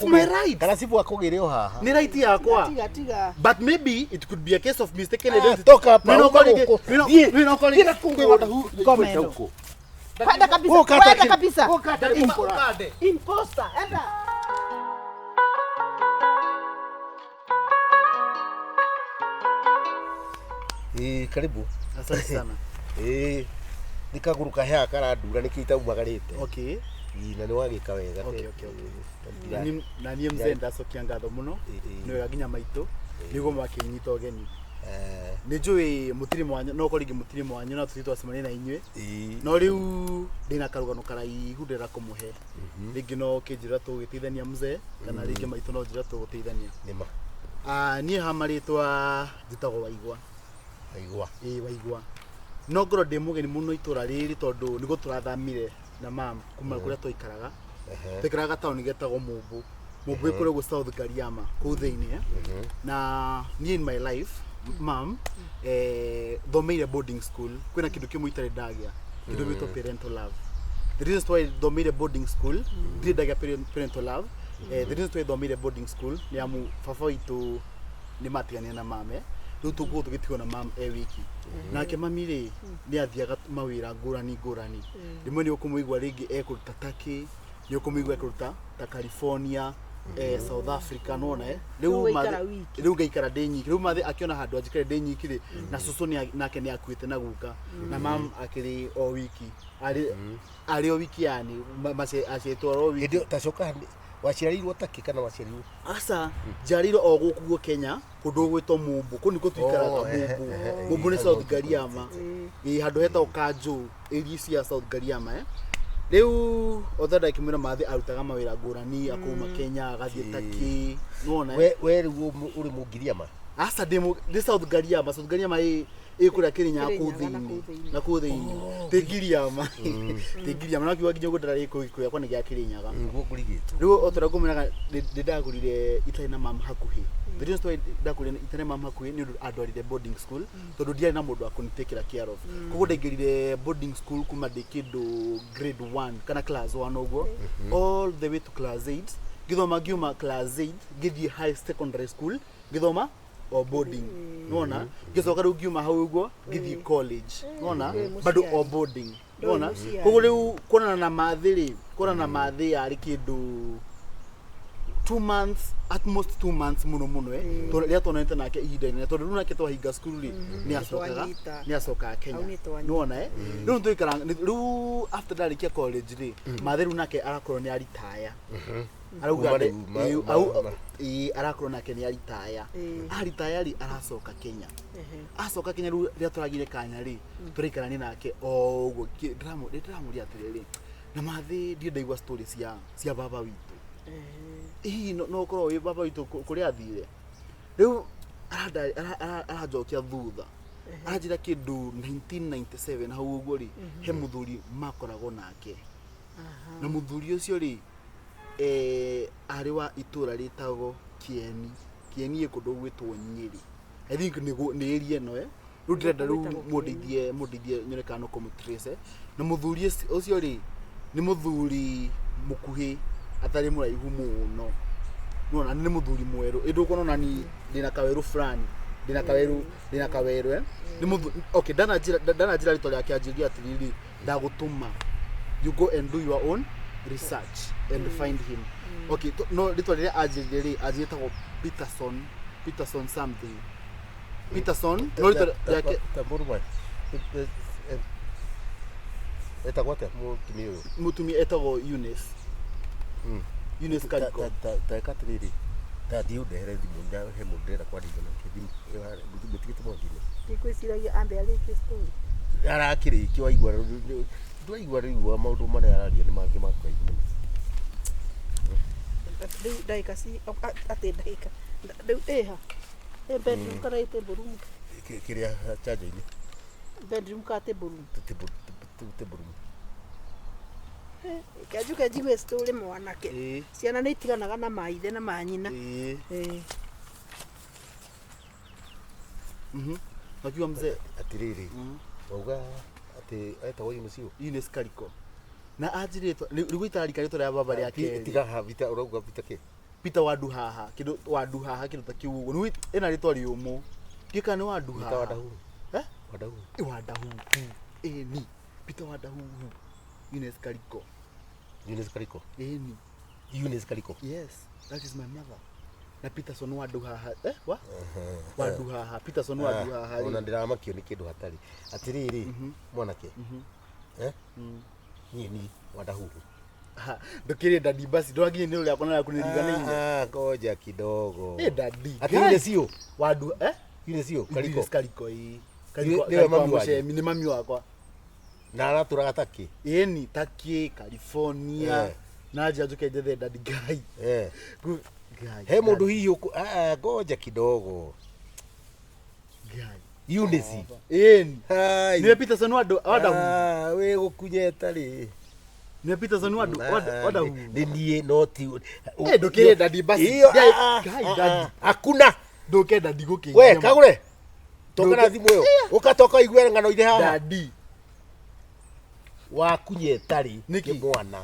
It's my right. Kana cibũ akũgĩre o haha. Nĩ right yakwa. Tiga tiga. But maybe it could be a case of mistaken Ah, identity. toka hapa, Mimi uma nakuwa rĩngĩ- gũkũ. mimi Thiĩ. mimi nakuwa Thiĩ rĩngĩ na kũu kwĩ watahu- Ngoma ĩno. Huko. Kwenda kabisa. Ũkata Kwenda kĩ- kabisa. ũkata Ukande. Imposter. Enda. Ĩĩ, karibu. Asante sana. Ĩĩ, nĩ kagũrũ kaheaga karandura nĩkĩo itaumagarĩte. Okay. Ĩĩ, na nĩ wagĩka wega. Okay. Na niĩ mzee ndacokia ngatho mũno. Ĩĩ. Nĩ wega nginya maitũ nĩguo makĩnyita ũgeni. Eh, Nĩ njũĩ mũtirĩ mwanya no korwo rĩngĩ mũtirĩ mwanya no tũthiĩ twacemania na inyuĩ. ĩĩ. No rĩu ndĩna karũgano karaihu ndĩrenda kũmũhe. Rĩngĩ no kĩnjĩra tũgĩteithania mzee kana rĩngĩ maitũ no njĩra tũgũteithania. Nĩ ma. Ah, niĩ ha marĩtwa njĩtagwo Waigwa. Waigua. Ĩĩ Waigua. No ngorwo ndĩ mũgeni mũno itũra rĩrĩ tondũ nĩguo tũrathamire na mam kuma kũrĩa twaikaraga. Ehe. Twaikaraga gataũni getagwo Mũmbũ. Mũmbũ ĩ kũrĩa ũguo South Gariama kũu thĩinĩ. Eh. Na niĩ in my life mam thomeire boarding school kwĩna kĩndũ kĩmwe itarĩ ndagĩa kĩndũ gĩtwo parental love. The reason why thomeire boarding school ndirĩ ndagĩa parental love, the reason why thomeire boarding school nĩ amu baba witũ nĩ matiganire na mame rĩu tũguo tũgĩtigwo na mam e wiki nake mami rĩ nĩ athiaga mawĩra ngũrani ngũrani rĩmwe nĩ ũkũmũigua rĩngĩ ekũruta Turkey, nĩ ũkũmũigua ekũruta ta California, South Africa nona eh Rĩu rĩu waikara mathe- wiki. rĩu ngaikara ndĩ nyiki rĩu mathe akĩona handũ anjikare ndĩ nyiki rĩ na cũcũ nake nĩ akuĩte na guka na mam akĩrĩ o wiki arĩ o wiki yani aciĩtwara o wiki. Hĩndĩ ĩyo ta coka waciarĩirwo takĩ kana waciarirwo? Aca, njiarĩirwo o gũkũ guo Kenya kũndũ gwĩtwo Mũmbũ kũu nĩkuo tũikaraga. Oh, ehe, Mũmbũ. ehe, Mũmbũ nĩ hau South no Gariama, ĩ handũ hetagwo Kanjũ area cia South Gariama eh. Rĩu othe ndakĩmwĩra mathi arutaga mawĩra ngũrani akauma Kenya agathiĩ Turkey nĩwona eh? We rĩu ũrĩ Mũngiriama? Aca, ndĩ South Gariama. South Gariama ĩ kũrĩa Kĩrĩnyaga kũu Kĩrĩnyaga na thĩinĩ kũu thĩinĩ. na kũu thĩinĩ tĩ Ngiriama, tĩ Ngiriama no kiuga nginya ũguo ndĩrarĩ gĩkũyũ gĩakwa nĩ gĩa Kĩrĩnyaga. Nĩguo ngũrigĩtwo. Rĩu o torĩa ngũmwĩraga nĩ ndagũrire itarĩ na mam hakuhĩ. The reason why ndagũrire itarĩ mam hakuhĩ nĩ ũndũ andwarire boarding school tondũ ndiarĩ na mũndũ wa kũnitakĩra care of. Koguo ndaingĩrire boarding school kuma ndĩ kĩndũ grade 1 kana class 1 ũguo all the way to class 8 ngĩthoma, ngiuma class 8 ngĩthiĩ high secondary school ngĩthoma o boarding nĩwona, ngĩcoka rĩu ngiuma hau ũguo ngĩthiĩ college nĩwona Ndũĩ bado mũciari. o boarding Ndũĩ nĩwona. mũciari. Koguo rĩu kuonana na mathĩ rĩ, kuonana na mathĩ yarĩ kĩndũ 2 months, at most 2 months mũno mũno eh tondũ rĩrĩa tuonanĩte nake ihinda inene tondũ rĩu nake twahinga cukuru rĩ nĩ acokaga Twanyita. nĩ acokaga Kenya Hau nĩ twanyita. nĩwona eh. Rĩu tũikara rĩu after ndarĩkia college rĩ mathĩ rĩu nake arakorwo nĩ aritaya arauga Kuma rĩu, ĩĩ, arakorwo nake nĩ aritaya. Aritaya rĩ aracoka Kenya. Acoka Kenya rĩu rĩrĩa tũragire kanya rĩ tũraikarania nake o ũguo ndĩramũria atĩrĩrĩ na mathĩ ndirĩ ndaigua story cia baba witũ, hihi no ũkorwo wĩ baba witũ kũrĩa athire rĩu aranjokia thutha aranjĩra kĩndũ 1997 hau ũguo rĩ he mũthuri makoragwo nake na mũthuri ũcio rĩ arĩ wa itũra rĩtagwo Kieni. Kieni ĩ kũndũ gwĩtwo Nyĩrĩ, I think nĩ area ĩno eh rĩu ndĩrenda rĩu Gwĩtagwo Kieni. mũndeithie nyone kana no kũmũtrace na mũthuri ũcio rĩ nĩ mũthuri mũkuhĩ atarĩ mũraihu mũno nona nĩ mũthuri mwerũ ĩndũ ũkuona ona ni ndĩna kawerũ fulani, ndĩna kawerũ, ndĩna kawerũ eh nĩ mũthuri okay ndananjĩra rĩtwa rĩake anjĩrire atĩrĩrĩ ndagũtũma you go and do your own research and find him. Okay, no rĩtwa rĩrĩa anjĩrire rĩ anjĩrire etagwo Peterson, Peterson something, Peterson no rĩtwa rĩake Ta mũndũ wa etagwo atĩa mũtumia ũyũ? Mũtumia etagwo Eunice. Eunice Kariko. Ta ĩka atĩrĩrĩ, ta thiĩ ũndehere thimũ na he mũndũ ndĩrenda kwarĩria nake thimũ mũtigĩte mwaki-inĩ. Ndikwĩciragia ambe arĩkie story. Arakĩrĩkia waigua ndwaigua rĩu maũndũ marĩa araria nĩ mangĩ ma kũraihu mũno. Rĩu ndagĩka ci atĩ ndagĩka rĩu ĩha ĩ bedroom kana ĩ table room? Kĩrĩa chanjo-inĩ. Bedroom kana table room? Table room. Kenjuke njigue story mwanake. Ĩĩ. Ciana nĩ itiganaga na maithe na manyina. Ĩĩ. Ĩĩ. Wakiwa mzee. Atĩrĩrĩ, wauga atĩ etagwo Eunice ũ? Eunice Kariko na anjirĩtwo rĩu itararika rĩtwa rĩa baba rĩa kerĩ. Tiga ha vita ũrauga vita kĩ? Peter Wanduhaha kĩndũ Wanduhaha kĩndũ ta kĩu ũguo nĩ ĩna rĩtwa rĩũmũ ndiũĩ kana nĩ Wanduhaha. Peter Wandahuhu. Eh? Wandahuhu. Ĩ Wandahuhu ĩni Peter Wandahuhu Eunice Kariko Eunice Kariko. ĩni Eunice Kariko. yes that is my mother na Peterson Wanduhaha eh wa Wanduhaha Peterson Wanduhaha Ona rĩ ndĩramakio nĩ kĩndũ hatarĩ. Atĩrĩrĩ, mwanake. Eh? Niĩ ni Wandahuhu. Ha, ndũkĩrĩ daddy basi ndũrakinyie nĩ ũrĩa akona yaku nĩriganĩire Ah, ngoja kidogo. ĩ daddy Atĩ Eunice ũyũ? Wandu eh Eunice ũyũ, Kariko. Eunice Kariko ĩ Kariko Nĩwe Kariko mami wa wanyu? Mũcemi nĩ mami wakwa Na aratũraga takĩ. ĩni Turkey California Eh. na njia njuke njethe daddy Ngai Eh. Ngai He mũndũ hihi ũkũ ah, ngoja kidogo. Ngai Eunice. ĩni Hai. nĩwe Peterson Wandu Wandahuhu Ah, wĩ gũkunyeta rĩ. nĩwe Peterson Wandu Wandahuhu Nĩ niĩ no ti. Eh, ndũkĩrĩ daddy basi. Iyo, Ngai, ah, ah, Ngai, ah, daddy. ah, Hakuna. ndũke daddy gũkĩngia We kagure. Toka na Ndũke- thimũ ĩyo. Ũka toka igue ng'ano irĩ haha. daddy Wakunyeta rĩ. Nĩkĩ? Nĩ mwana.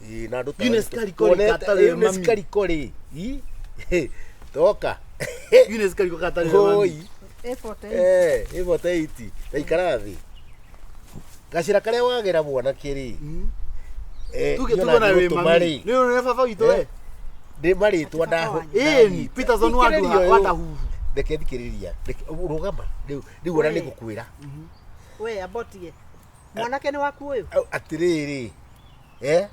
Ĩ na ndũ Eunice Kariko rĩ, katarĩ Eunice mami. Kariko rĩ. Ĩ. Toka. Eunice Kariko katarĩ we mami Oi. A48. Eh, ĩvote 8. Ta ikara thĩ. Gacĩra karĩa wagera mwanake rĩ. Eh, tuge niĩ tuge na ona wĩ ngĩgũtũma mami rĩ. nĩ ũrĩa baba witũ Eh. we Nĩ marĩtwa Baba ndaho. wanyu. ĩni Peterson Wandu Thikĩrĩria ũyũ. Wandahuhu Reke thikĩrĩria. Reke rũgama. Rĩu rĩu ona We. nĩngũkwĩra. We abotige. Mwanake nĩ waku ũyũ. Au, Atĩrĩrĩ. Eh?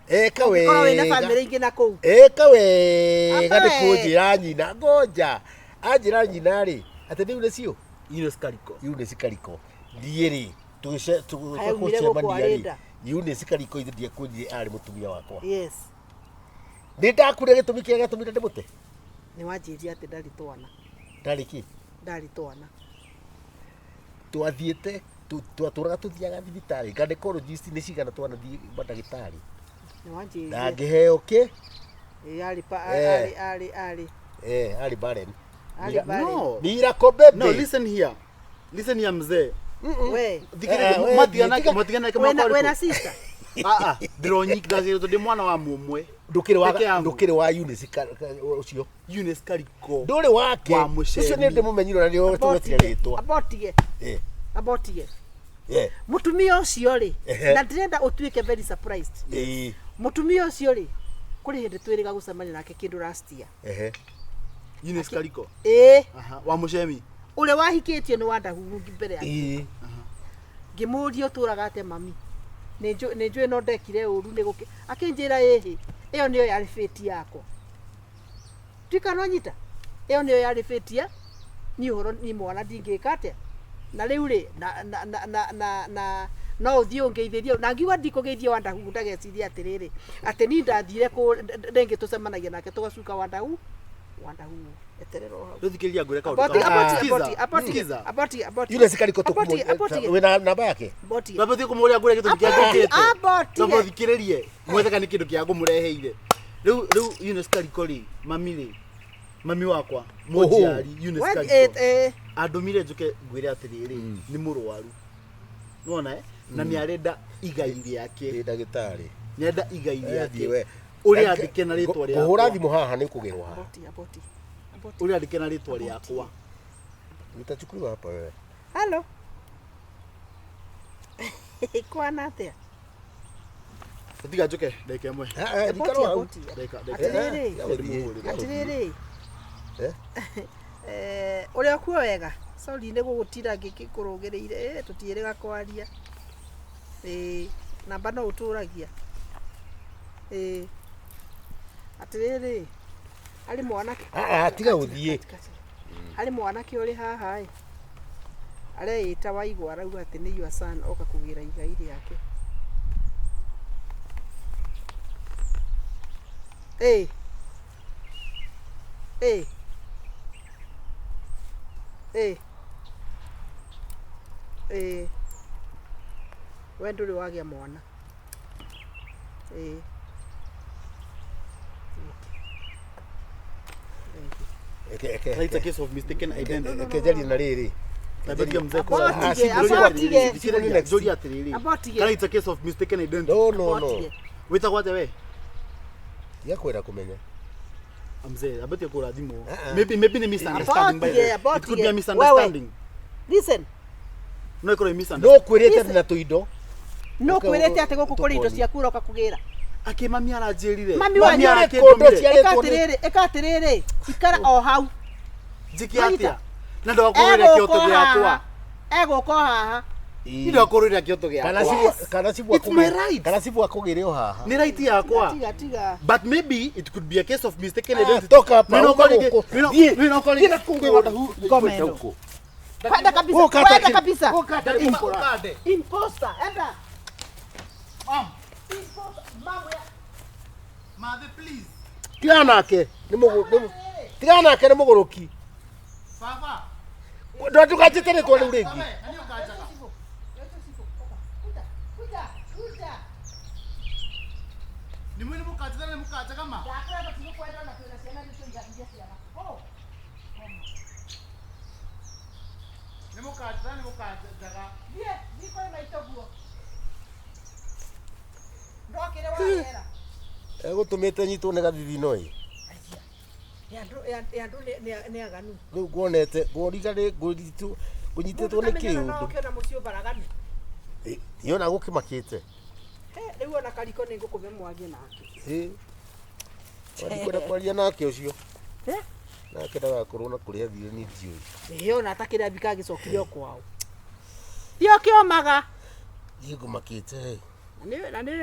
Eka Ũngĩkorwo wĩna wega. bamĩrĩ ingĩ na kũu. Eka wega Amba nĩ we. kũnjĩra nyina. Ngoja. Anjĩra nyina rĩ. Atĩ rĩu nĩcio. Eunice Kariko Eunice Kariko. Niĩ rĩ Kaĩ aumire gũkũ tũgũcemania rĩ. arĩ nda? Eunice Kariko ithe ndiakwĩrire arĩ mũtumia wakwa. Yes. Nĩ ndakure gĩtũmi kĩrĩa gĩatũmire ndĩmũte. Nĩ wanjĩrire atĩ ndarĩ twana. Ndarĩ kĩ? Ndarĩ twana. Twathiĩte twatũraga tũthiaga thibitarĩ gynecologist nĩ cigana twanathiĩ mandagĩtarĩ Nĩ wanjĩrire. na ngĩheo kĩ Ĩ, arĩ pa Eh. arĩ arĩ arĩ. eh arĩ barren Arĩ barren. no miracle baby no listen here listen here mzee We. Eh, thikĩrĩria we, matigana tiga- matigana Wena wena sister. ah ah ndĩronyika ndacirĩtwo ndĩ mwana wa mũmwe ndũkĩrĩ wa Peke yangu. ndũkĩrĩ wa Eunice ũcio Eunice Kariko ndũrĩ wake Wa Mũcemi. ũcio nĩ ndĩmũmenyire na nĩo tũgwetire rĩtwa Abotige. eh Abotige. eh Mũtumia ũcio rĩ, Ehe. na ndĩrenda ũtuĩke very surprised. eh Mũtumia ũcio rĩ, kũrĩ hĩndĩ twĩrĩga gũcemania nake kĩndũ last year. ehe Eunice Kariko Ĩĩ, aha wa Mũcemi ũrĩa wahikĩtio nĩ Wandahuhu mbere ya eh ngĩmũria ũtũraga atĩa mami nĩ njũĩ no ndekire ũru nĩ gũkĩ akĩnjĩra ĩhĩ ĩyo nĩyo yarĩ fate yakwa tuika no nyita ĩyo nĩyo yarĩ fate ya niĩ ũhoro niĩ mwana ndingĩka atĩa na rĩu rĩ na na na na na na no ũthiĩ ũngeithĩrie na ngiuga ndikũgeithia Wandahuhu ndagecirie atĩrĩrĩ atĩ niĩ ndathire kũ rĩngĩ tũcemanagia nake tũgacuka Wandahuhu Wandahuhu eterera o hau rĩu thikĩrĩria ngwĩre kaũndũ Aboti, kamwe. aboti, Sikiza, aboti, aboti, sikiza. aboti, aboti. Eunice Kariko Aboti, aboti. wĩna namba yake Aboti. Twambe ũthiĩ kũmũũria ngwĩre gĩtũmi kĩa Aboti, njũkĩte aboti. Twambe ũthikĩrĩrie mwethe kana nĩ kĩndũ kĩa ngũmũreheire rĩu rĩu Eunice Kariko rĩ mami rĩ mami wakwa mũnjiari Eunice Wa- Kariko eh, eh, andũmire njũke ngwĩre atĩrĩrĩ nĩ mũrwaru nĩwona eh? Na nĩ arenda igai rĩake ndĩ ndagĩtarĩ nĩ arenda igai Eh, thiĩ rĩake we. ũrĩa andĩke na rĩtwa Ngũhũra rĩakwa thimũ haha nĩ ũkũgerwo haha aboti, aboti, aboti. ũrĩa andĩke na rĩtwa rĩakwa nitachukuliwa hapa wewe Hello. Kwana atĩa? tiga njũke ndagĩka ĩmwe Ah, ah, Aboti, thikara hau. aboti. Ndagĩka- Atĩrĩrĩ. Eh, eh, Atĩrĩrĩ. Eh? Eh, ũrĩa kuo wega sorry nĩ gũgũtira ngĩkũrũgĩrĩire eh, tũtiĩrĩga kwaria ĩĩ namba no ũtũragia ĩĩ atĩrĩrĩ harĩ mwanake Ah, ah, tiga gũthiĩ. harĩ mwanake ũrĩ haha ĩ areĩta Waigwa arauga atĩ nĩ your son oka kũgĩra igai rĩake ĩĩ ĩĩ ĩĩ ĩĩ we ndũrĩ wagĩa mwana ĩĩ Eke- eke- It's a case of mistaken identity. eke njarie na rĩrĩ Nabetia mzee Aboti kwa- ge, Ah, aboti ge. thikĩrĩria, njũria atĩrĩrĩ. Aboti ge. Kana it's a case of mistaken identity. no no no Aboti ge. Wĩtagwo atĩa we? tiga kwenda kũmenya Mzee, abetie kũra thimũ. Eh, eh. Maybe ni misunderstanding by the way. About It could be a ye. misunderstanding. Listen, No ĩkorwo ĩ misunderstanding. No kwĩrĩte ndĩ na tũindo. no Ũke kwĩrĩte atĩ gũkũ kũrĩ indo tũkoni. ciaku ũroka kũgĩra. Akĩ mami aranjĩrire. Mami wanyu arakĩndũmire. arakĩndũmire. Ĩka atĩrĩrĩ, ĩka atĩrĩrĩ, ikara o hau. Njĩke Wanyita? atĩa? Na ndagakũrũrĩra kĩoto Egũka o gĩakwa. haha. Egũka o haha. Ni ndagakũrũrĩra kĩoto Kana gĩakwa. cibu kana cibu It's my right. Kana cibu akũgĩre o haha. Nĩ right yakwa. Tiga tiga. But maybe it could be a case of mistaken Ah, identity. toka hapa, Nĩ no uka korwo rĩngĩ- gũkũ. nĩ no- Thiĩ. nĩ no korwo Thiĩ na rĩngĩ kũu kwĩ watahu- Ngoma ĩno. Huko. Kwenda kabisa. Ũkata Kwenda kĩ- kabisa. Ũkande. Imposter, enda. Mom. Imposter, mambo ya Mathe, please. Tigana nake nĩ mũgũ nĩ- tigana nake nĩ mũgũrũki. Baba. Ndũkanjĩte rĩtwa rĩu rĩngĩ. Na nĩ ũkanjaga. Kuja, kuja, kuja. Nĩ mwĩ nĩ mũkanjaga na nĩ mũkanjaga ma. Ndakwenda tigukwenda na twĩna ciana nĩ tũiganithie ciana. Oh. Nĩ mũkanjaga nĩ mũkanjaga. Thiĩ, thiĩ kũrĩ maitũ guo. Ndokĩre wagera. Egũtũmĩte nyitwo nĩ gathithino ĩ. Ya andũ ya andũ nĩ aganu. Rĩu nguonete ngũriga nĩ ngũnyitwo ngũnyitĩtwo nĩ Mũndũ kĩũndũ. ũkĩona mũciĩ ũbaraganu. Ĩ ona gũkĩmakĩte. He, rĩu ona kariko nĩ ngũkũme mwagie nake. Ĩ. Ndikwenda kwaria nake ũcio. Eh? Nake ndagakorwo na kũrĩa athire niĩ ndiũĩ. Ĩ ona atakĩrĩa mbika agĩcokire o kwao. Thiĩ ũkĩomaga. Niĩ ngũmakĩte. Na nĩ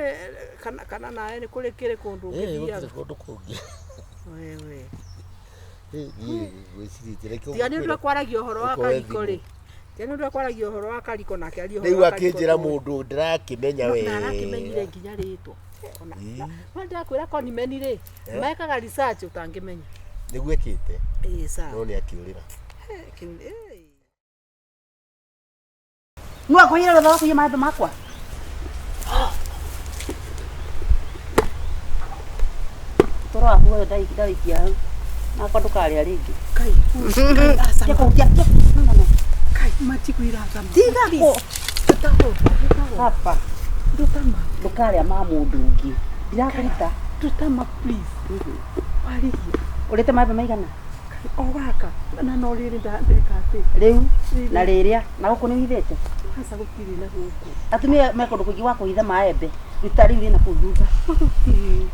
kana kana nawe nĩ kũrĩ kĩrĩ kũndũ Ĩ ũngĩthiaga. gũtirĩ kũndũ kũngĩ. Wewe. Ĩ niĩ ngwĩcirĩtie reke Tiga nĩ ũndũ wa kwaragia ũhoro wa ũkoe kariko thimũ. rĩ. Tiga nĩ ũndũ wa kwaragia ũhoro wa kariko nake arie ũhoro Rĩu wa kariko. akĩnjĩra mũndũ ndĩrakĩmenya Na arakĩmenyire wega. nginya rĩtwa. Ona Ĩ. na ndakwĩra konimeni rĩ, mekaga research ũtangĩmenya. Nĩguo ekĩte Ĩ sawa. no nĩ akĩũrĩra. Kĩu ĩ. No akwĩra rũtha wa kũiya maembe makwa. Toro waku ũyũ ndawĩikia hau. Nakwa ndũkarĩa rĩngĩ. Kai, kai, aca. Tiga kũhutia. No, no, no. Kai, matigwĩra thama. Tiga kũ. Ndutama. Hapa. Ndutama. Ndũkarĩa ma mũndũ ũngĩ. Ndirakũruta. Ndutama please. Warĩhia. Ũrĩte maembe maigana? Kai, o gaka. Na no rĩrĩ ndĩka atĩ. Rĩu na rĩrĩa na gũkũ nĩ ũhithĩte. Aca gũtirĩ na gũkũ. Atumia me kũndũ kũingĩ gwa kũhitha maembe. Ruta rĩu rĩna kũu thutha. Gũtirĩ.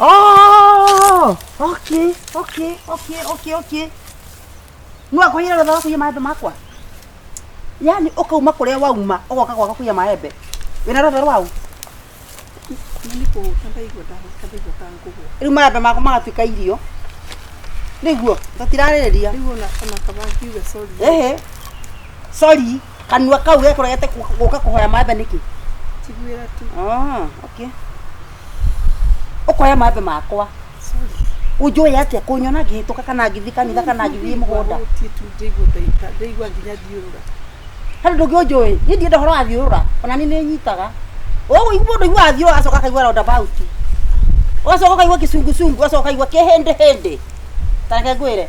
Oh, okay, okay, okay, okay, okay. No akwĩra rũtha wa kũiya maembe makwa. Yaani ũkauma kũrĩa wauma ũgoka gwaka kũiya maembe. Wĩna rũtha rwau. Na nĩ kũhũta ndaigua ndahũta ndaigua ta ngũgwa. Rĩu maembe makwa magatuĩka irio. Nĩguo tũtirarĩrĩria. Rĩu ona kaba ngiuge sorry. Ehe. Sorry, kanua kau gekũregete gũka kũhoya maembe nĩkĩ? Tiguĩra tu. Ah, okay. Ũkoya maembe makwa. Sorry. Ũnjũĩ atĩa kũnyona ngĩhĩtũka kana ngĩthiĩ kanitha kana ngĩthiĩ mũgũnda. Hũtie tu ndaigua ndaigua nginya thiũrũra. Harĩ ũndũ ũngĩ ũnjũĩ niĩ ndienda ũhoro wa thiũrũra ona niĩ nĩ nyitaga ũguo mũndũ aiguaga thiũrũra agacoka akaigua roundabout ũgacoka ũkaigua kĩcungucungu ũgacoka ũkaigua kĩhĩndĩ hĩndĩ ta reke ngwĩre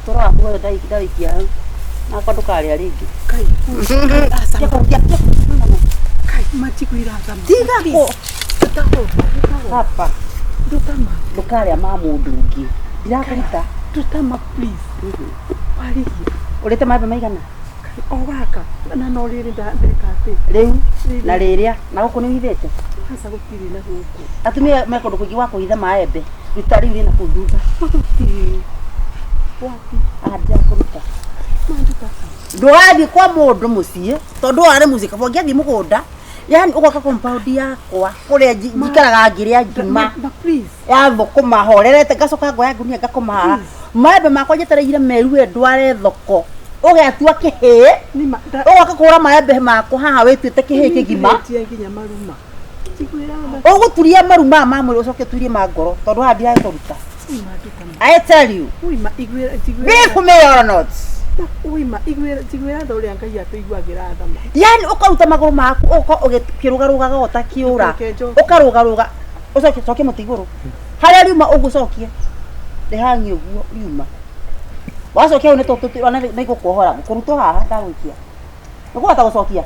toro waku ũyũ ndawĩikia hau nakwa ndũkarĩa rĩngĩ. Kai, kai, aca. Tiga kũhutia. No, no, no. Kai, matigwĩra thama. Tiga kũ. Ndutama. Hapa. Ndutama. Ndũkarĩa ma mũndũ ũngĩ. Ndirakũruta. Tutama please. Warĩhia. Ũrĩte maembe maigana? O gaka na no rĩrĩ ndeka atĩ. Rĩu na rĩrĩa na gũkũ nĩ ũhithĩte? Aca gũtirĩ na gũkũ. Atumia me kũndũ kũingĩ gwa kũhitha maembe. Ruta rĩu rĩna kũu thutha. Gũtirĩ. Wapi? Ah, ndirakũruta. Manduta. Ndũgathiĩ kwa mũndũ mũciĩ tondũ warĩ mũciĩ kaba ũngĩathiĩ mũgũnda yani ũgoka compound yakwa kũrĩa njikaraga ngĩrĩa ngima Ma please. ya thũkũma horerete ngacoka ngoya ngunia ngakoma haha maembe makwa njetereire merue ndware thoko ũgetua kĩhĩĩ Nĩ ma ũgoka kũgũra maembe makwa haha wĩtuĩte kĩhĩĩ kĩgima Ndirĩtie nginya maruma. Njiguĩra tha. ũgũturia maru maya ma mwĩrĩ ũcoke ũturie ma ngoro tondũ haha ndiragĩkũruta. Ui ma nduta ma. I tell you, Ui ma iguĩra njiguĩra. believe me or not, Ui ma iguĩra njiguĩra tha ũrĩa Ngai atũiguagĩra tha ma. yani ũkaruta magũrũ maku ũgoka ũkĩrũgarũgaga o ta kĩũra Reke njoke. ũkarũgarũga ũcoke cokie mũtĩ igũrũ harĩa riuma ũguo cokie rĩhangi ũguo riuma wacokia hau nĩ igũkuohora kũrutwo haha ndagũikia ndũkũhota gũcokia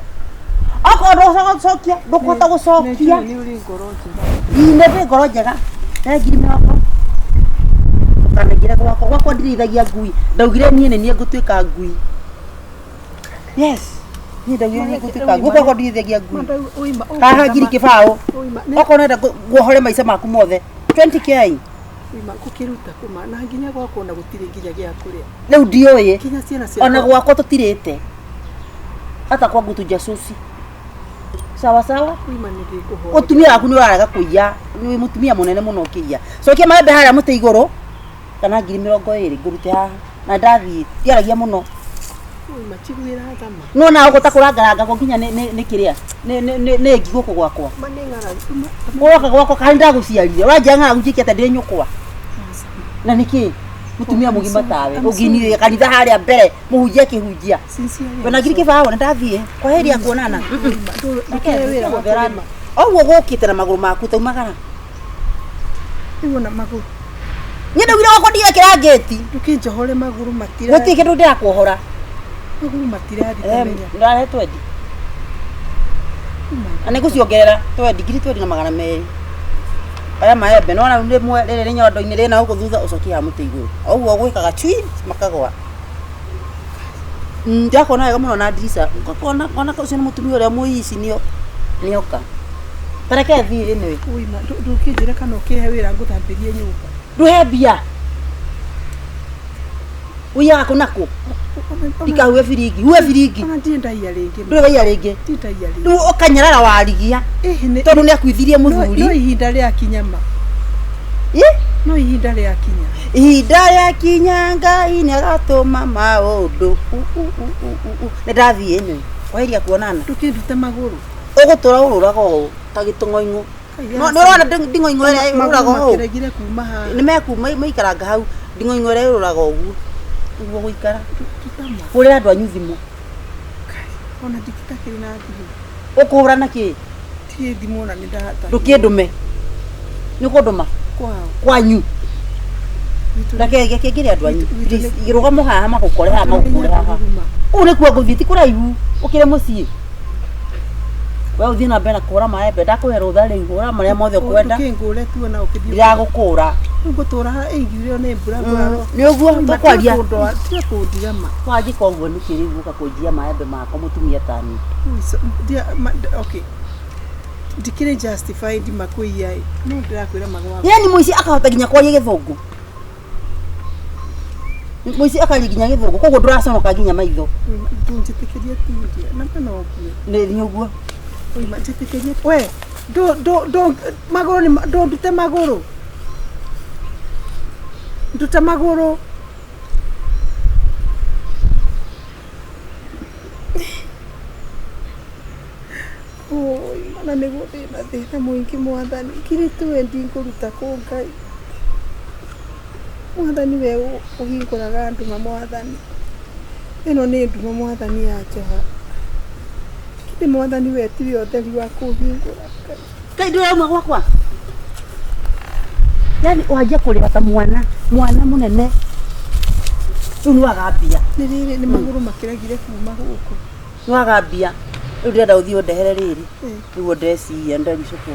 okorwo ndũgũcokia ndũkũhota gũcokia. Nĩ ũrĩ ngoro njega. Ine ndĩ ngoro njega na 20,000 ndũkanaingĩre gwakwa gwakwa ndirĩithagia ngui ndaugire niĩ nĩ niĩ ngũtuĩka ngui yes niĩ ndaugire niĩ ngũtuĩka ngui gwakwa ndirĩithagia ngui. Ui ma Haha 20,000. Ui ma nĩ Okorwo nenda nguohore maica maku mothe 20K. Ui ma gũkĩruta kũma na nginya gwakwa ona gũtirĩ nginya gĩa kũrĩa. Rĩu ndiũĩ. Nginya ciana ciakwa. Ona gwakwa tũtirĩte hata kwangu tujasusi sawa sawa. Ui ma nĩ ndĩkũhoya. Mũtumia waku nĩ ũrarega kũiya nĩ mũtumia mũnene mũno ũkĩiya cokia maembe harĩa mũtĩ igũrũ kana 20,000 ngũrute haha na ndathiĩ ndiaragia mũno. Ui ma njiguĩra tha ma. Nona ũguo ta kũrangaranga nginya nĩ kĩrĩa nĩ ngi gũkũ gwakwa. Ma nĩ ng'aragu. Ũroka gwakwa kana ndagũciarire ũranjĩra ng'aragu njĩke atĩa ndĩ nyũkwa na nĩkĩ mũtumia mũgima tawe ũngĩinire kanitha harĩa mbere mũhunjia akĩhunjia wena 20,000 nĩ ndathiĩ kwa heri ya kuonana. Ndũkĩhe wĩra wa kũrĩma. Ũguo gũkĩte na magũrũ maku taumagara. Rĩu ona magũrũ. Niĩ ndaugire gwakwa ndigekĩra ngĩti. Ndũkĩnjohore magũrũ matira. Gũtirĩ kĩndũ ndĩrakuohora. Magũrũ matirathi kamenya. Ndĩrarehe twendi na nĩngũciongerera twendi 20,200 aya maembe nona rĩmwe rĩrĩ rĩ nyondo-inĩ rĩna gũkũ thutha ũcokie haha mũtĩ igũrũ ũguo gwĩkaga cui makagwa. Ndĩrakona wega mũno na ndirica ngakona ona ũcio nĩ mũtumia ũrĩa mũici nĩoka ta reke thiĩ anyway. Ui ma ndũkĩnjĩre kana ũkĩhe wĩra ngũthambĩrie nyũmba. Ndũhe mbia ũiyaga kũ na kũ ndikahuhe biringi huhe biringi. Ona ndirĩ ndaiya rĩngĩ. Ndũrĩ waiya rĩngĩ. Ndirĩ ndaiya rĩngĩ. Rĩu ũkanyarara warigia Ĩhĩ nĩ tondũ nĩ akuithirie no mũthuri. ihinda rĩakinya ma. Ĩ? No ihinda rĩakinya. Ihinda rĩakinya Ngai nĩagatũma maũndũ nĩ ndathiĩ anyway kwaheria kuonana. Ndũkĩndute magũrũ. Ũgũtũra ũrũraga ũũ ta gĩtũng'oing'o. Nĩ ũrona nding'oing'o ĩrĩa ĩrũraga Magũrũ ũũ makĩregire kuma haha. nĩ mekuma maikaranga hau nding'oing'o ĩrĩa ĩrũraga ũguo nĩguo gũikara. Tutama. Hũrĩra andũ anyu thimũ. Ona nditakĩrĩ na thimũ. Ũkũhũra na kĩ? Ndirĩ thimũ ona nĩ ndahata. Ndũkĩndũme nĩ ũkũndũma Kwao. kwanyu. Reke ngĩre andũ anyu rũgamo haha magũkore haha magũkore haha ũũ nĩkuo ngũthiĩ ti kũraihu ũkĩre mũciĩ we ũthiĩ na mbere na kũhũra maembe ndakũhe rũtha rĩu hũra marĩa mothe ũkwenda. Ndũkĩngũre tu ona ũkĩthiĩ. Ndiragũkũra. Rĩu ngũtũra haha ĩngiurio nĩ mbura ngũraro. Nĩ ũguo tũkwaria. Tiga kũndiga ma. Wanjĩka ũguo nĩkĩ rĩu gũka kũnjia maembe makwa mũtumia tani? Ui, okay. Ndikĩrĩ justified makũiya ĩ. No ndĩrakwĩra magwa. Yani mũici akahota nginya kwaria gĩthũngũ. Mũici akaria nginya gĩthũngũ koguo ndũraconoka nginya maitho. Ndũnjĩtĩkĩrie tu ndia. Na ma no ngue. Nĩ ũguo. Ui ma njĩtĩkĩrie. We ndũ magũrũ nĩ ndũndute magũrũ. Nduta magũrũ. Oi, mana nĩguo ndĩna thĩna mũingĩ mwathani 20,000 ngũruta kũ Ngai. Mwathani we ũhingũraga nduma mwathani. Ĩno nĩ nduma mwathani ya njoha. Kĩndĩ mwathani we tiwe ũtheri wa kũhingũra Ngai. Ngai ndũrauma gwakwa. Yani wanjia kũrĩra ta mwana mwana mũnene rĩu nĩ waga mbia. Nĩ rĩrĩ nĩ magũrũ makĩregire kuma gũkũ. Nĩ waga mbia rĩu ndĩrenda ũthiĩ ũndehere rĩrĩ nĩguo ndeciria ndericũkwo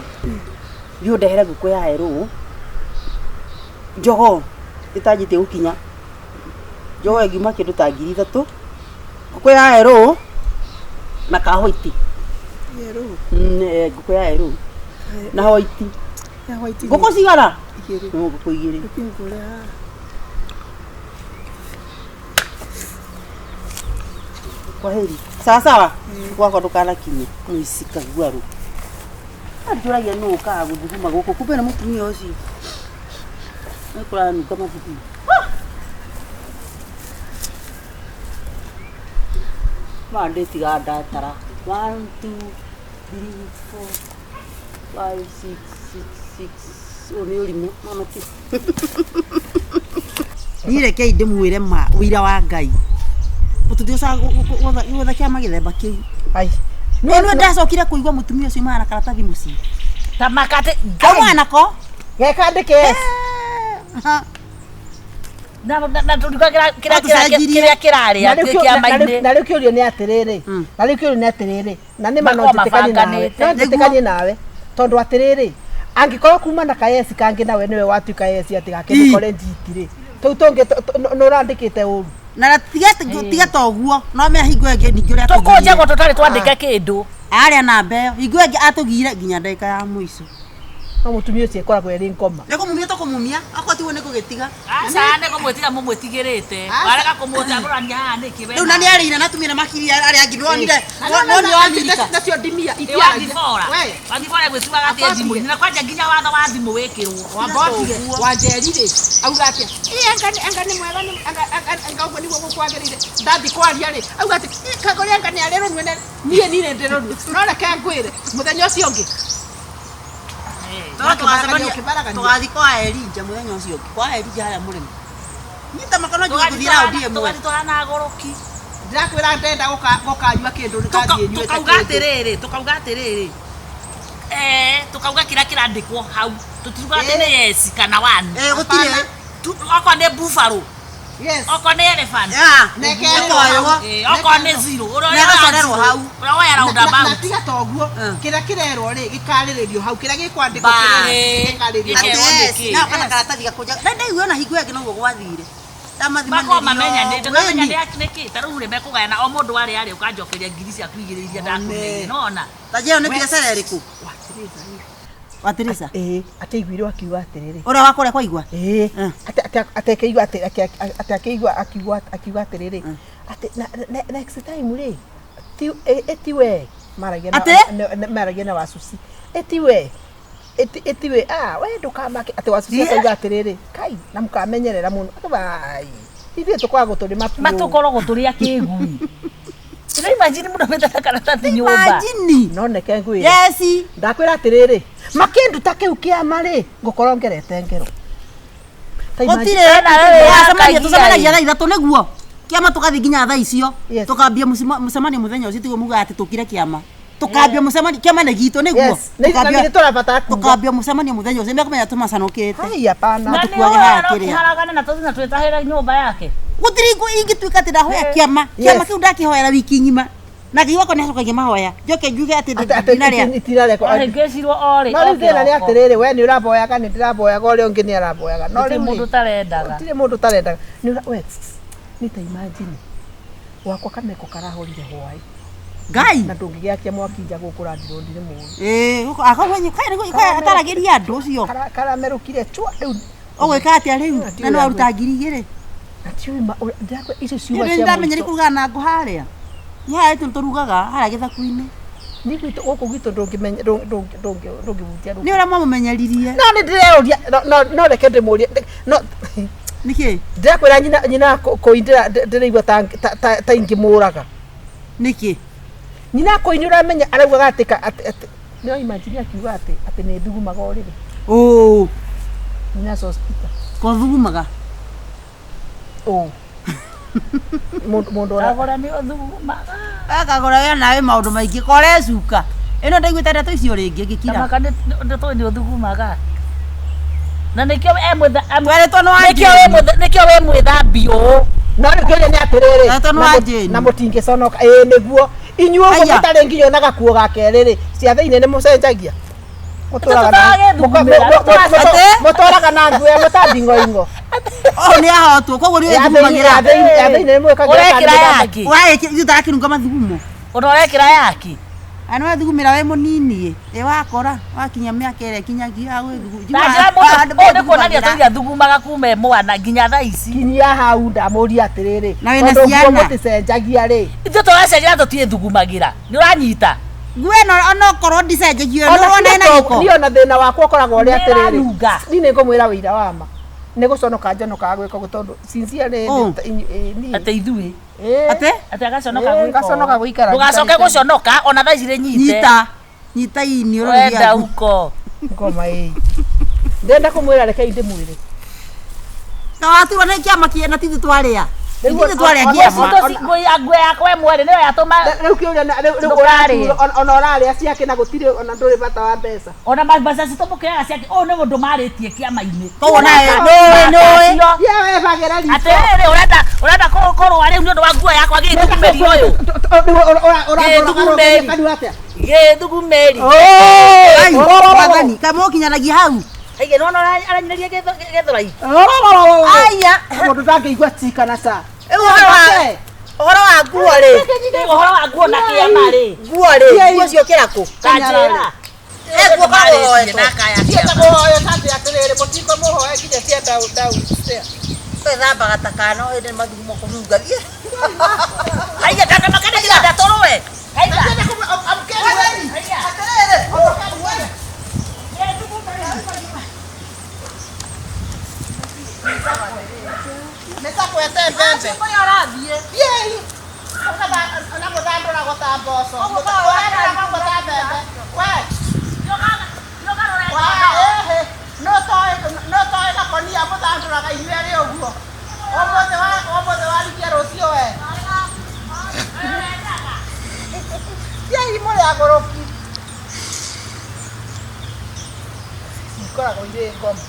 thiĩ ũndehere ngũkũ ya erũ njogoo. Ĩtanjĩtie gũkinya. Njogo ĩngiuma kĩndũ ta 3000. Ngũkũ ya erũ na ka white. Yerũ. Ngũkũ ya erũ na white. Ya white. Ngũkũ cigana? Igĩrĩ. No ngũkũ igĩrĩ. Ngũkũ haha. Kwaheri. Sawa sawa. Gwakwa ndũkanakinye. Mũici kaguarũ. Anjũragia nũ ũkaga gũthuguma gũkũ. Kumbe nĩ mũtumia ũcio. Nĩ kũranunga mathugumo. Ma ndĩtiga ndatara. 1 2 3 4 5 6 6 6. Ũyũ nĩ ũrimũ. Mama ti. Niĩ rekei ndĩmwĩre ma ũira wa Ngai. Tũtiocaga gwetha kĩama gĩthemba kĩu. Ai. No nĩ ndacokire kũigua mũtumia ũcio umana na karatathi mũciĩ. Ta makate Kaumana nako. Gekandĩke yes. Na na tũriuga kĩrĩa Atũcenjirie. kĩrĩa kĩrarĩa Na rĩu kĩ kĩo- na- na rĩu- kĩama-inĩ. na rĩu kĩũrio nĩ atĩrĩrĩ na rĩu kĩũrio nĩ atĩrĩrĩ na nĩ ma no Makoragwo njĩtĩkanie nawe mabanganĩte. no njĩtĩkanie nawe tondũ atĩrĩrĩ angĩkorwo kuma na kayesi kangĩ nawe nĩwe watuĩka yesi atĩ gake nĩkore njiti rĩ tũu tũngĩ nĩ ũrandĩkĩte ũru Na tiga ta ũguo no me hingo ĩngĩ ningĩ ũrĩa Tũkũnjagwo tũtarĩ twandĩke kĩndũ. arĩa namba ĩyo hingo ĩngĩ atũgire nginya ndagĩka ya mũico. No mũtumia ũcio ĩkoragwo ĩrĩ ngoma. Nĩ kũmumia tũkũmumia akorwo tiguo nĩ kũgĩtiga. Aca nĩ kũmwĩtiga mũmwĩtigĩrĩte. Warega kũmũcagũrania haha nĩkĩ we? Rĩu na nĩ arĩire na atumia na makiri arĩa angĩ nĩwonire nonire wamirika. Nacio ndimia Wathibora. Wathibora gwĩtuaga atĩ thimũ-inĩ na kwanja nginya watho wa thimũ wĩkĩrwo. Wambotige wanjeri rĩ auga atĩa ĩ anga nĩ anga nĩ mwega nĩ anga anga anga ũguo nĩguo gũkwagĩrĩire ndathi kwaria rĩ auga atĩ ĩ kagũrĩ anga nĩ arĩrũnue na niĩ nirĩ ndĩrũnue no reke ngwĩre mũthenya ũcio ũngĩ Tũgacemania tũgathiĩ kwa Elija mũthenya ũcio ũngĩ kwa Elija harĩa mũrĩmi. Nyita makono njuge gũthiĩ raundi ĩmwe. Tũgathiĩ tũhana agũrũki. Ndĩrakwĩra ndenda gũkanyua kĩndũ nĩngathiĩ nyuĩte Tukauga kĩndũ. atĩrĩrĩ, tukauga atĩrĩrĩ. Tukauga kĩrĩa kĩrandĩkwo hau. Tũtiuga atĩ nĩ yes kana one. Gũtirĩ. Okorwo nĩ buffalo. Yes. Okorwo nĩ elephant. Nekerwo hau. Okorwo nĩ zero. Ũrĩa Na woya ĩgacorerwo zero, hau. Ũrĩa woya Na roundabout. tiga ta ũguo kĩrĩa kĩrerwo rĩ gĩkarĩrĩrio hau kĩrĩa gĩkwandĩkwo Ba. gĩkarĩrĩrio Gĩkerwo hau. Yes, nĩkĩ? na kana karatathi gakũnja. Na ndaigua ona hingo ĩngĩ noguo gwathire. Makorwo mamenya nĩ ndũkamenya Ndamathimanirio. nĩ nĩkĩ ta rĩu rĩ mekũgayana o mũndũ arĩa arĩa ũkanjokeria ngiri ciaku igĩrĩ iria ndakũneire nona. Ta njĩra nĩ biacara ĩrĩkũ? Wa Teresa. Ĩĩ akĩiguirwo akiuga atĩrĩrĩ. Ũrĩa wa kũrĩa kwaigua? Ĩĩ atĩ akĩigua atĩ atĩ akĩigua akiuga akiuga atĩrĩrĩ atĩ next time rĩ ti ĩti we maragia na maragia na Wasusi ĩti we ĩti we ah we ndũkamake atĩ Wasusi akauga atĩrĩrĩ kai na mũkamenyerera mũno ai ithuĩ tũkoragwo tũrĩ mabuũ Matũkoragwo tũrĩ akĩgui. Ĩno imagine mũndũ amĩte karatathi nyũmba. Imagine. No neke ngwĩre. Yes. Ndakwĩra atĩrĩrĩ makĩnduta kĩu kĩama rĩ ngũkorwo ngerete ngero. Gũtirĩ. Tũcemanagia thaa ithatũ nĩguo. Kĩama tũgathiĩ nginya thaa icio. Tũkambia mũcemanio mũthenya ũcio tiguo mugaga atĩ tũkire kĩama. Tũkambia mũcemanio kĩama nĩ gitũ nĩguo. Tũkambia mũcemanio mũthenya ũcio nĩmekũmenya tũmacanũkĩte. Hai hapana. Na nĩ Tũkuage haha kĩrĩa. ũharagane na tũthiĩ na twĩtahĩre nyũmba yake. Gũtirĩ ingĩtuĩka atĩ ndahoya kĩama. Kĩama kĩu ndakĩhoera wiki ng'ima. Na Ngai wakwa nĩacokagia mahoya. Njoke njuge atĩ ndinarĩa. Itinarĩa. Wahĩngĩcirwo o rĩ. No rĩu thĩna nĩ atĩrĩrĩ we nĩ ũraboyaga nĩ ndĩraboyaga ũrĩa ũngĩ nĩ araboyaga. No Gũtirĩ rĩu mũndũ ũtarendaga. Gũtirĩ mũndũ ũtarendaga. Nĩ we nĩ ta imagine gwakwa kameko karahorire hwaĩ. Ngai. Na ndũngĩgĩakia mwaki nja gũkũ ũrandirwo nĩ mũũru. Ĩĩ akauga kai ataragĩria andũ ũcio. Karamerũkire chwa rĩu. Ũgwĩka atĩa rĩu? Na nĩ waruta ngiri igĩrĩ. Na tiũĩ ma ndĩrakwĩra icio ciuma cia. Nĩ ndamenyeri kũruga na ngũ harĩa. Nĩ harĩa tũrugaga harĩa gĩthaku-inĩ. Nĩ gwitũ gũkũ gwitũ ndũngĩmenya ndũngĩhutia. Nĩ ũrĩa mwamũmenyeririe. No nĩ ndĩreyũria no reke ndĩmũrie no nĩkĩ? Ndĩrakwĩra nyina kũi ndĩraigua ta ingĩmũraga. Nĩkĩ? Nyina kũi nĩ ũramenya araugaga atĩ no imagine akiuga atĩ atĩ nĩ thugumaga ũrĩrĩ. Ũũ. Nyina hospital. Ko thugumaga? Ũũ. Mũndũ Kagũra nĩ ũthugumaga. Kagũra we nawe maũndũ maingĩ kore cuka. Ĩno ndaiguĩte ndeto icio rĩngĩ ngĩkira. Tamaka nĩ tũĩ nĩ ũthugumaga. Na nĩkĩo Tweretwo nĩ wa nĩkĩo wĩ mwĩthambi ũũ. No rĩu kĩũria nĩ atĩrĩrĩ na mũtingĩconoka ĩĩ nĩguo inyuĩ ũguo mũtarĩ nginya na gakuo ga kerĩ rĩ ciathĩ-inĩ nĩ mũcenjagia. Mũtũraga na nguo mũtambingoingo. Oh nĩ ahotwo koguo nĩ Ya thĩinĩ ya ũthugumagĩra. thĩinĩ ya thĩinĩ nĩ mwĩkagĩra Ũrekĩra yaki Ũraĩkĩra ithuĩ tarakĩnunga mathugumo. Ona ũrekĩra yaki Ana wathugumĩra wĩ mũnini ĩ wakora wakinya mĩaka ĩrĩa ĩkinyagia Na njĩra mũndũ ũyũ nĩ kuonania tũiria thugumaga kuma e mwana nginya thaa ici. Kinyia hau ndamũria atĩrĩrĩ Na wĩna tondũ nguo ciana. mũticenjagia rĩ Ithuĩ tũracenjera tũtiĩthugumagĩra. Nĩ ũranyita? Nguo ĩno onokorwo ndicenjagio nĩ Ona ũrona ĩna tiga gĩko. niĩ ona thĩna wakwa ũkoragwo ũrĩ Nĩ atĩrĩrĩ ĩranunga. niĩ nĩ ngũmwĩra wĩira wa ma nĩ gũconoka njonokaga gwĩka ũguo tondũ sincerely Oh. niĩ Atĩ ithuĩ. Ĩĩ. Atĩ? Atĩ agaconoka Ĩĩ, gwĩka. ngaconoka gũikara Ndũgacoke njikarĩte. gũconoka ona thaa ici rĩnyite. Nyita. Nyita ini ũrĩa Wenda uko. Ngoma ĩĩ ndĩrenda kũmwĩra rekei ndĩmwĩre Tawaturwo nĩ kĩama kĩa na tithu twarĩa. Rĩu Ithuĩ twarĩa ona- kĩama. Nguo yakwa ĩmwe rĩ nĩyo yatũma rĩu kĩũria rĩu Ndũkarĩe. ũraturwo ona ũrarĩa ciake na gũtirĩ ona ndũrĩ bata wa mbeca ona mbeca citũ mũkĩoyaga ciake ũyũ nĩ mũndũ marĩtie kĩama-inĩ. Koguo nawe nũĩ nũĩ. ye webagĩra riko Atĩrĩrĩ ũrenda ũrenda kũrũa rĩu nĩ ũndũ wa nguo yakwa gĩthugumĩri ũyũ. Gĩthugumĩri. kanua atĩa Gĩthugumĩri. Ai, Mwathani, kamũkinyanagia hau. Aige nĩwona aranyinĩria gĩthũrai. Aya. Mũndũ ndangĩigua ti kana ca Rĩu ũhoro wa ũhoro wa nguo rĩ. Ũhoro wa nguo na kĩama rĩ. Nguo rĩ, nguo ciokĩra kũ? Kanjĩra. Eh, nguo kũhoetwo. Cienda kũhoya tate atĩrĩrĩ mũtingo mũhoe nginya cia downstairs. Twethambaga ta kana o hĩndĩ mathugumo kũnunga. Thiĩ. Aiga kakamakana ndatũrũe. Aiga. Nĩtakwete mbembe. Thiĩi. Ona mũthandũragwo ta mboco. Mũthandũragwo ta mbembe. We. Wa, ĩhĩ. No toĩ gakonia mũthandũraga inyuĩ erĩ ũguo. Ũmũthĩ ũmũthĩ warikia rũciũ we. Thiĩi mũrĩ agũrũki. Ikoragwo irĩ ngoma.